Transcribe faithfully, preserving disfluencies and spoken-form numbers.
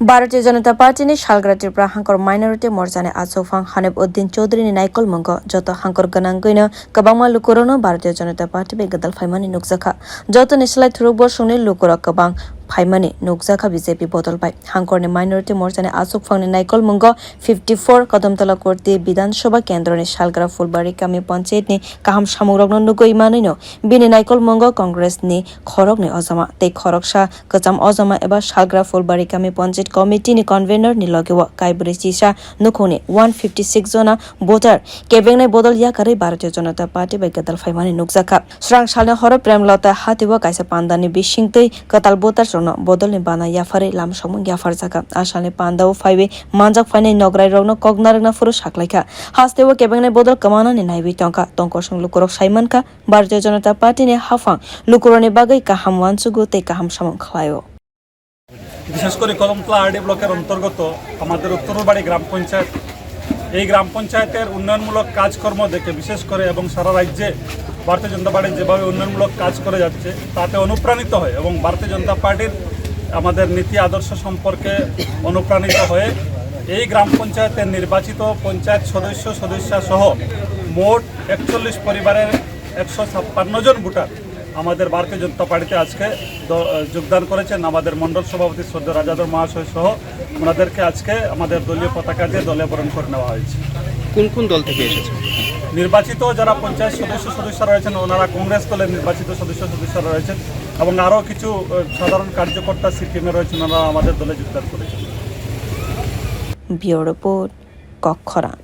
Bharatiya Janata Party ni salgra Tripura Hangkor Minority Morcha ni achukphang Hanif Uddin Chaudhary ni naikolmungo joto hangkor gwnangwino kwbangma lukurokno Bharatiya Janata Party bai gwdal phaimani nukjakha. Jotoni slai thuruk bosongni lukurok kwbang phaimani nukjakha B J P bodol bai. Hangkorni Minority Morchani achukphangni naikolmungo fifty four Kadomtola Kurti Bidhan Sabha Kendroni salgra Phulbari Kami Panchayatni kaham samungrokno nugwi manwino bini naikolmungo Congressni khoroknwi ojama tei khoroksa kwcham ojama eba salgra Phulbari Kami Panchayat Committeeni Convenorni logeo kaibrwi chisa nukhungni one fifty six jona voter kebengnai bodol yakarwi Bharatiya Janata Party bai gwdal phaimani nukjakha. Srang salni horo Premlata hatio kaisa pandani bisingtwi kwtal votersrokno bodolni bana yapharwi lamsokmung yapharjakha. A salni pandao phaiwi manjak phainai nograirokno kok narwkna phuru saklaikha. Hasteo kebengnai bodol kwmanani naiwi tongkha. Tongkosong lukurok saimankha, Bharatiya Janata Party ni haphang lukurokni bagwi kaham uansugo tei kaham samung khlaio. বিশেষ করে কদমতলা আরডি ব্লকের অন্তর্গত আমাদের উত্তরবাড়ি গ্রাম পঞ্চায়েত, এই গ্রাম পঞ্চায়েতের উন্নয়নমূলক কাজকর্ম দেখে বিশেষ করে এবং সারা রাজ্যে ভারতীয় জনতা পার্টি যেভাবে উন্নয়নমূলক কাজ করে যাচ্ছে, তাতে অনুপ্রাণিত হয় এবং ভারতীয় জনতা পার্টির আমাদের নীতি আদর্শ সম্পর্কে অনুপ্রাণিত হয়ে এই গ্রাম পঞ্চায়েতের নির্বাচিত পঞ্চায়েত সদস্য সদস্যা সহ মোট একচল্লিশ পরিবারের একশো ছাপ্পান্ন জন ভোটার আমাদের ভারতীয় জনতা পার্টিতে আজকে দ-, যোগদান করেছেন। আমাদের মণ্ডল সভাপতি শ্রদ্ধেয় রাজাধর মহাশয় সহ ওনাদেরকে আজকে আমাদের দলীয় পতাকা দিয়ে দলে বরণ করে নেওয়া হয়েছে। কোন কোন দল থেকে এসেছে? নির্বাচিত যারা পঞ্চায়েত সদস্য সদস্য রয়েছেন, ওনারা কংগ্রেস দলের নির্বাচিত সদস্য সদস্য রয়েছেন এবং আরও কিছু, আহ, সাধারণ কার্যকর্তা সিপিএমে রয়েছেন, ওনারা আমাদের দলে যোগদান করেছেন। Bureau Report, Kokkhorang.